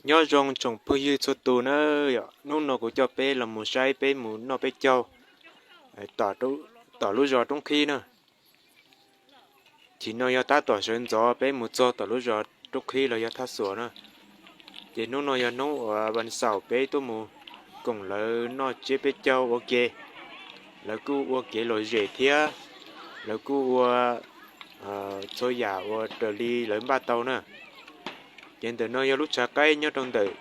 Nyob zoo tsoom phooj ywg txhua tus na, yog hnub no kuv coj peb los mus saib peb mus noj peb caug tom lub zos Roob Qhib na. Chim no yog tab tom sawv ntxov peb mus txog tom lub zos Roob Qhib los yog Thaj Xuam na. Ces hnub no yog hnub uas vas xaum peb tuaj mus koom lawv noj tsiab peb caug ua ke. Lawv kuj ua kev lom zem thiab lawv kuj ua txhua yam uas raws li lawv npaj tau na. Ces ntawm no yog lub tshav qaib nyob rau ntawm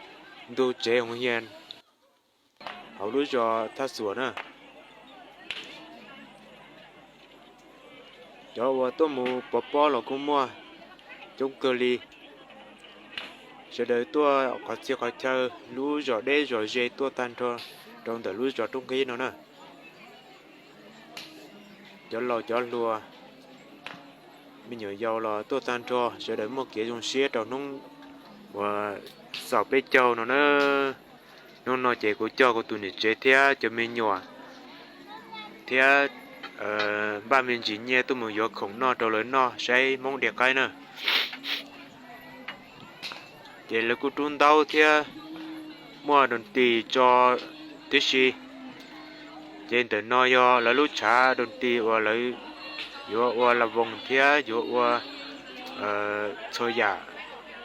ntug tsev hoos hias hauv lub zos Thaj Xuam na. Cov uas tuaj mus pov pob los kuj muaj coob kawg li. Sawv daws tuaj qhov txhia qhov chaw lub zos deb zos ze tuaj tag nrho rau ntawm lub zos Roob Qhib no na. Cov laus cov hluas, me nyuam yaus los tuaj tag nrho, sawv daws muaj kev zoo siab rau hnub uas xaum peb caug no na. Hnub no ces kuv coj kuv tus niam tsev thiab cov me nyuam thiab npaj me ntsis nyiaj tuaj mus yuav khoom noj rau lawv noj saib Hmoob diav qaib na. Ces lawv kuj rub ntaub thiab muaj doos tis tso tib si. Ces ntawm no yog lawv lub tshav doos tis uas lawv yuav ua la voos thiab yuav ua txhua yam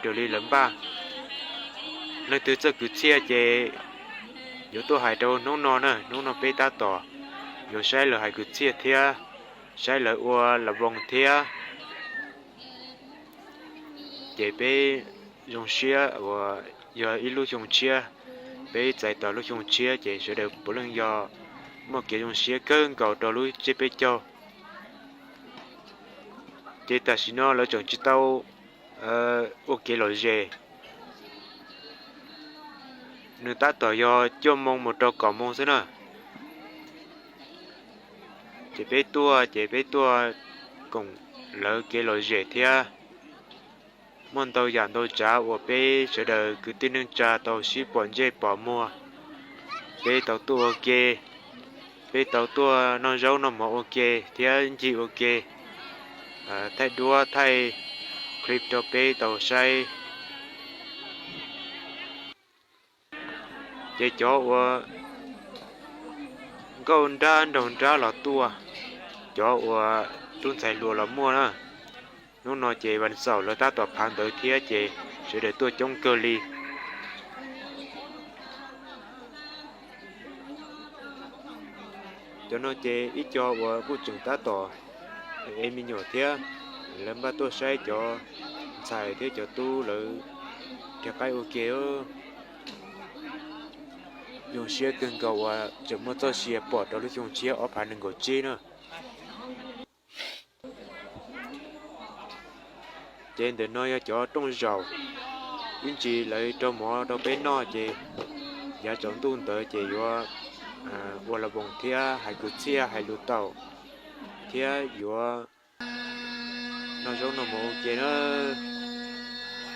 raws li lawv npaj. Leej twg txawj kwv txhiaj ces yuav tuaj hais rau hnub no na, hnub no peb tab tom yuav saib lawv hais kwv txhiaj thiab saib lawv ua la voos thiab. Ces peb zoo siab uas yog ib lub xyoo tshiab, peb txais tos lub xyoo tshiab ces sawv daws puav leej yog muaj kev zoo siab kawg nkaus rau lub tsiab peb caug. Ces tam sim no lawv tseem tsis tau ua kev lom zem. Nws tab tom yog cuaj moo mus rau kaum moo xwb na. Ces peb tuaj ces peb tuaj koom lawv kev lom zem thiab. Muaj ntau yam ntau tsav uas peb sawv daws kwv tij neej tsa tau sib pom ntsej pom muag. Peb tau tuaj ua ke, peb tau tuaj noj zaub noj mov ua ke thiab ncig ua ke, thaij duab thaij clip rau peb tau saib. Ces cov uas nkauj nrab nraug nrab los tuaj, cov uas tub ntxhais hluas los muaj na. Hnub no ces vas xaum lawv tab tom phav ntawv thiab ces sawv daws tuaj coob kawg li. Cov no ces ib co uas kuj tseem tab tom ev me nyuam thiab, lawv npaj tuaj saib cov ntxhais thiab cov tub lawv dhia qaib ua ke. Zoo siab kawg nkaus uas tseem muaj txoj sia pom rau lub xyoo tshiab ob phav nees nkaum tsib na. Ces ntawm no yog cov rooj zaum, ib ntsis lawv rau mov rau peb noj ces yav tsaus ntuj ntawd ces yuav ua la voos thiab hais kwv txhiaj hais lus taum thiab yuav noj zaub noj mov ua ke na.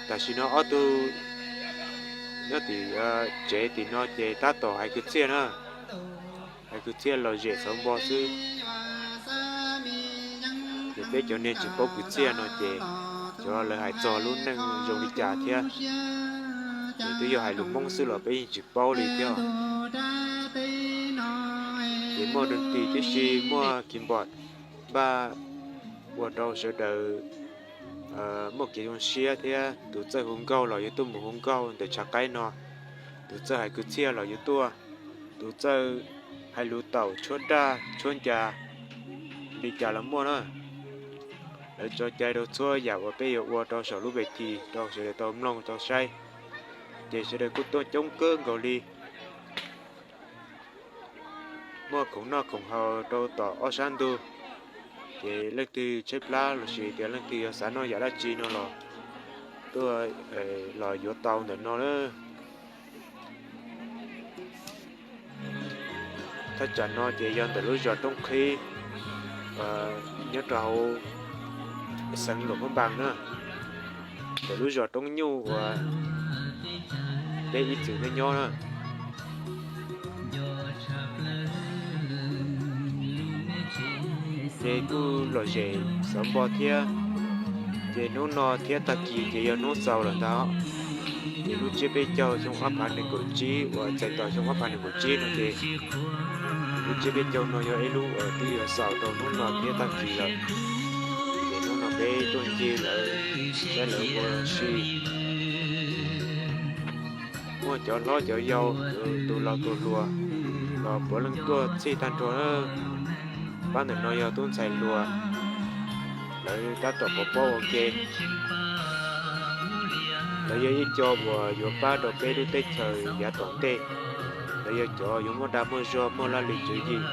Tam sim no ob tug nyob tim tsev tim no ces tab tom hais kwv txhiaj na, hais kwv txhiaj lom zem xauv npo xwb. Ces peb cov neeg tsis paub kwv txhiaj no ces cov lawv hais txog lub neej zoo li cas thiab, ces twb yog hais lus Hmoob xwb los peb yeej tsis paub li thiab. Ces muaj doos tis tib si, muaj keyboard npaj ua rau sawv daws muaj kev zoo siab thiab. Tus txawj hu nkauj los yuav tuaj mus hu nkauj ntawm tshav qaib no, tus txawj hais kwv txhiaj los yuav tuaj, tus txawj hais lus taum tshuab raj tshuab ncas li cas los muaj na. Lawv tso cai rau txhua yam uas peb yuav ua rau saum lub ves this rau sawv daws tau mloog tau saib, ces sawv daws kuj tuaj coob kawg nkaus li. Muaj khoom noj khoom haus rau tom ob sab ntug, ces leej twg tshaib plab lossis tias leej twg yog xav noj yam dab tsi no los tuaj los yuav tau ntawm no na. Thaj tsam no ces yog ntawm lub zos Roob Qhib, nyob rau hauv xeev Luam Phab Npas na, ntawm lub zos Roob Nyuj uas peb ib txwm nyob nyob na. Ces kuj lom zem xauv npo thiab, ces hnub no thiab tag kis ces yog hnub xaus lawm ntag. Ces lub tsiab peb caug xyoo ob phav nees nkaum tsib uas txais tos xyoo ob phav nees nkaum tsib no ces lub tsiab peb caug no yog ib lub uas twb yuav xaus rau hnub no thiab tag kis lawm. Ces hnub no peb tuaj ncig lawv saib lawv ua si, muaj cov hlob cov yau, tus laus tus hluas los puav leej tuaj txhij tag nrho. Pab ntawm no yog tub ntxhais hluas, lawv tab tom pov pob ua ke. Lawv yog ib co uas yuav pab rau peb lub teb chaws yav tom ntej. Lawv yog cov yuav muaj dag muaj zog muaj laj lim tswv yim,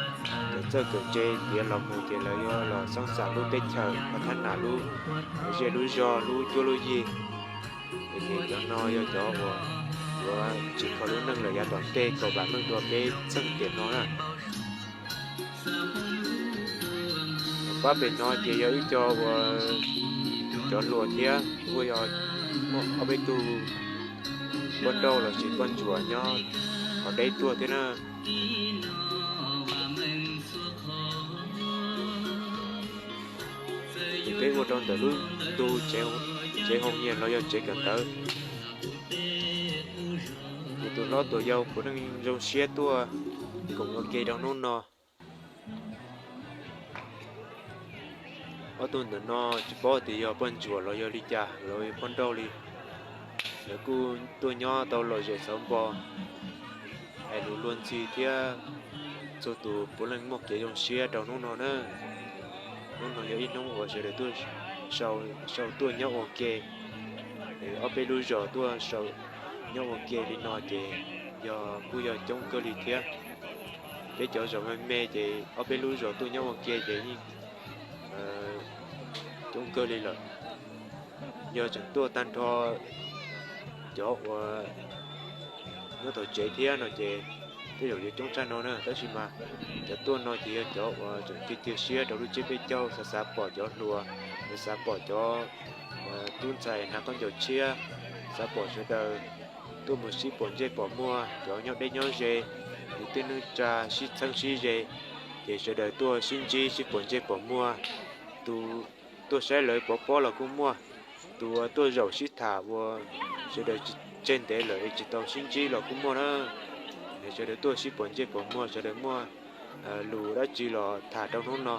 cov txawj kawm ntse tiav los mus ces lawv yuav los xeeb xam lub teb chaws, pab thab nam lub zej lub zog, lub cuab lub yig. Ces cov no yog cov uas yuav tsim kho lub neej lawm yav tom ntej kom vam meej dua peb txheej tiam no na. Pab pem no ces yog ib co uas cov hluas thiab, kuj yog muaj ob peb tug poj nrauj los sis poj ntsuam nyob qhov deb tuaj thiab na. Ces peb ua rau ntawm lub ntu tsev hoo nyias los yog tsev kawm ntawv. Ces tus hlob tus yau puav leej zoo siab tuaj koom ua ke rau hnub no. Ob tug ntawm no tsis paub tias yog poj ntsuam los yog li cas los yog poj nrauj li. Lawv kuj tuaj nyob tau lom zem xauv npo, hais lus luag ntxhi thiab txhua tus puav leej muaj kev zoo siab rau hnub no na. Hnub no yog ib hnub uas sawv daws tuaj sau tuaj nyob ua ke, ob peb lub zos tuaj sau nyob ua ke li no ces yog kuj yog coob kawg li thiab. Peb cov zos me me ces ob peb lub zos tuaj nyob ua ke ces yeej coob kawg li lawm. Yog tseem tuaj tag nrho cov uas nyob tom tsev thiab no ces tej zaum yuav coob tshaj no na, tab sis mas cov tuaj no ces yog cov uas tseem cia cia siab rau lub tsiab peb caug, xav xav pom cov hluas, xav xav pom cov tub ntxhais hnav khaub ncaws tshiab, xav pom sawv daws tuaj mus sib pom ntsej pom muag, cov nyob deb nyob ze, kwv tij neej tsa sib txheeb sib ze, ces sawv daws tuaj sib ntsib sib pom ntsej pom muag. Tus tuaj saib lawv pov pob los kuj muaj, tus uas tuaj zaum sib tham uas sawv daws tseg ntev lawm es tsis tau sib ntsib los kuj muaj na. Sawv daws tuaj sib pom ntsej pom muag, sawv daws muaj lus dab tsi los tham rau hnub no,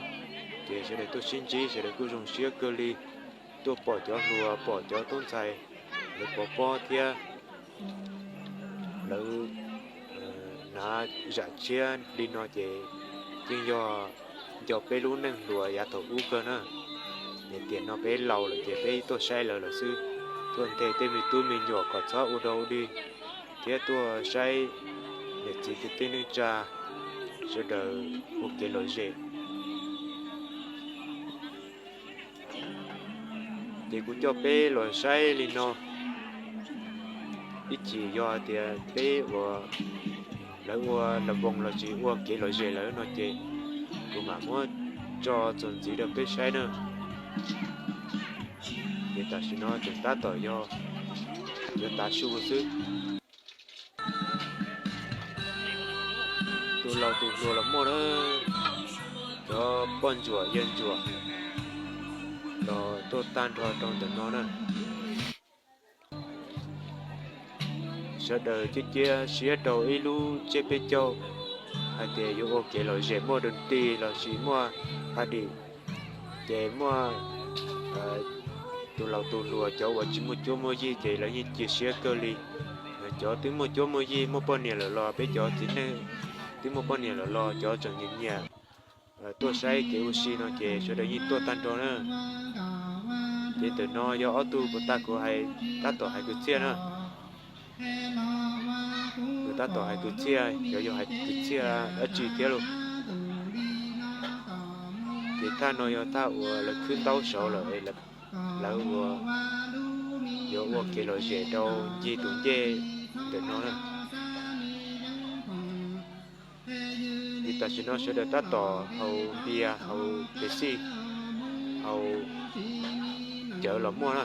ces sawv daws tuaj sib ntsib, sawv daws kuj zoo siab kawg li. Tuaj pom cov hluas, pom cov tub ntxhais lawv pov pob thiab lawv hnav zam tshiab li no ces yeej yog nco peb lub neej hluas yav thaum ub kawg na. Ces tiam no peb laus lawm ces peb tuaj saib lawv lawm xwb, tuaj nthe tej me tub me nyuam kom txhob ua dog ua dig, thiab tuaj saib niam txiv kwv tij neej tsa sawv daws ua kev lom zem. Ces kuv coj peb los saib li no, ib chim yog hais tias peb uas lawv ua las voos los sis ua kev lom zem lawm no ces kuv mam muab tso txuas ntxiv rau peb saib na. Ces tam sim no tseem tab tom yog yuav tav su xwb. Tus laus tus hluas los muaj na, cov poj ntsuam yawg ntsuam los tuaj tag nrho rau ntawm no na. Sawv daws cia cia siab rau ib lub tsiab peb caug hais tias yuav ua kev lom zem muaj doo ti los sis muaj party, ces muaj tus laus tus hluas cov uas tsis muaj cuab muaj yig ces lawv yeej cia siab kawg li. Cov twb muaj cuab muaj yig muaj poj niam lawm los peb cov txiv neej twb muaj poj niam lawm los cov tseem nyiam nyiam tuaj saib kev ua si no ces sawv daws yeej tuaj tag nrho na. Ces ntawm no yog ob tug puag ta kuv hais tab tom hais kwv txhiaj na. Kuv tab tom hais kwv txhiaj, xyov yog hais kwv txhiaj dab tsi thiab lauj. Ces thaj no yog thaj uas lawv khwb ntaub saud lawm, lawv ua, yuav ua kev lom zem rau ncig tus ncej ntawm no na. Ces tam sim no sawv daws tab tom haus npias, haus Pepsi, haus cawv los muaj na.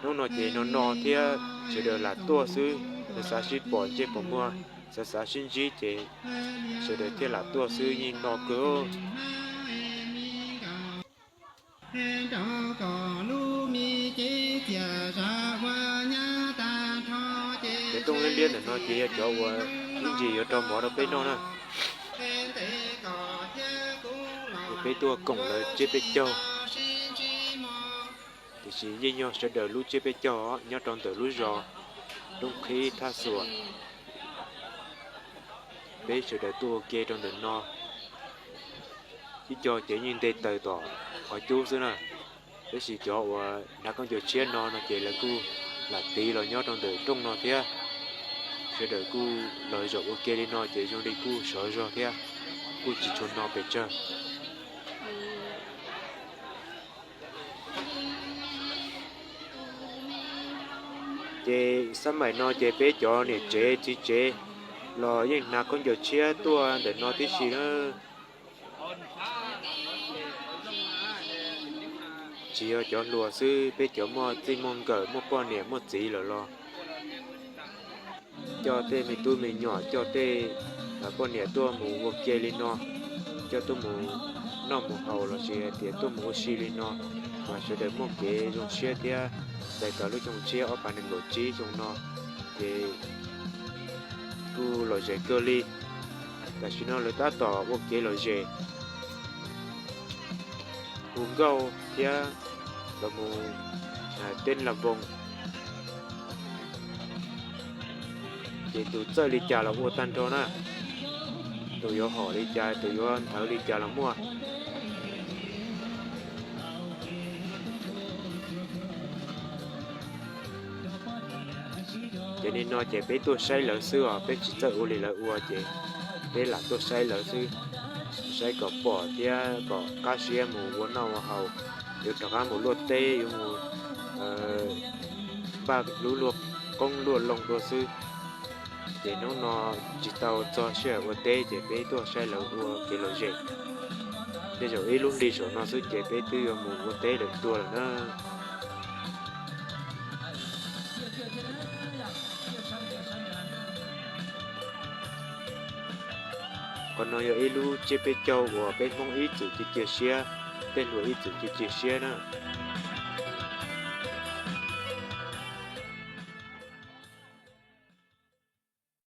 Hnub no ces no no thiab sawv daws lam tuaj xwb, xav xav sib pom ntsej pom muag, xav xav sib ntsib ces sawv daws thiaj lam tuaj xwb, yeej no kawg. Rooj liab liab ntawm no ces yog cov uas ib ntsis yuav rau mov rau peb noj na. Peb tuaj koom lawv tsiab peb caug, tiam sis yeej yog sawv daws lub tsiab peb caug nyob rau ntawm lub zos Roob Qhib Thaj Xuas. Peb sawv daws tuaj ua ke rau ntawm no, ib co ces yeej nte taws tom qhov cub xwb na. Tab sis cov uas hnav khaub ncaws tshiab no no ces lawv kuj lam tiv los nyob rau ntawm rooj no thiab. Sawv daws kuj los zaum ua ke li no ces zoo li kuj sov zog thiab, kuj tsis tshua no pes tsawg. Ces xab maim no ces peb cov niam tsev txiv tsev los yeej hnav khaub ncaws tshiab tuaj ntawm no tib si na. Tsis yog cov hluas xwb, peb cov muaj txij muaj nkawm muaj poj niam muaj txiv lawm los coj tej me tub me nyuam, coj tej poj niam tuaj mus ua ke li no, coj tuaj mus noj mus haus los sis hais tias tuaj mus ua si li no, mas sawv daws muaj kev zoo siab thiab. Txais tau lub xyoo tshiab ob phav nees nkaum tsib xyoo no ces kuj lom zem kawg li. Tam sim no lawv tab tom ua kev lom zem, hu nkauj thiab los mus teb la voos, ces tus txawj li cas los ua tag nrho na, tus yuav hom li cas tus yuav nthawv li cas los muaj. Ces nim no ces peb tuaj saib lawv xwb os, peb tsis txawj ua li lawv ua ces peb lam tuaj saib lawv xwb, saib kom pom thiab kom qab siab mus ua noj ua haus, yuav rov qab mus luaj teb, yuav mus npaj lub luaj qoob luaj loo dua xwb. Ces hnub no tsis tau txog sij hawm ua teb ces peb tuaj saib lawv ua kev lom zem. Tej zaum ib lub hli saum no xwb ces peb twb yuav mus ua teb lawm tuaj lawm na. Qhov no yog ib lub tsiab peb caug uas peb Hmoob ib txwm cia cia siab, tej hluas ib txwm cia cia siab na.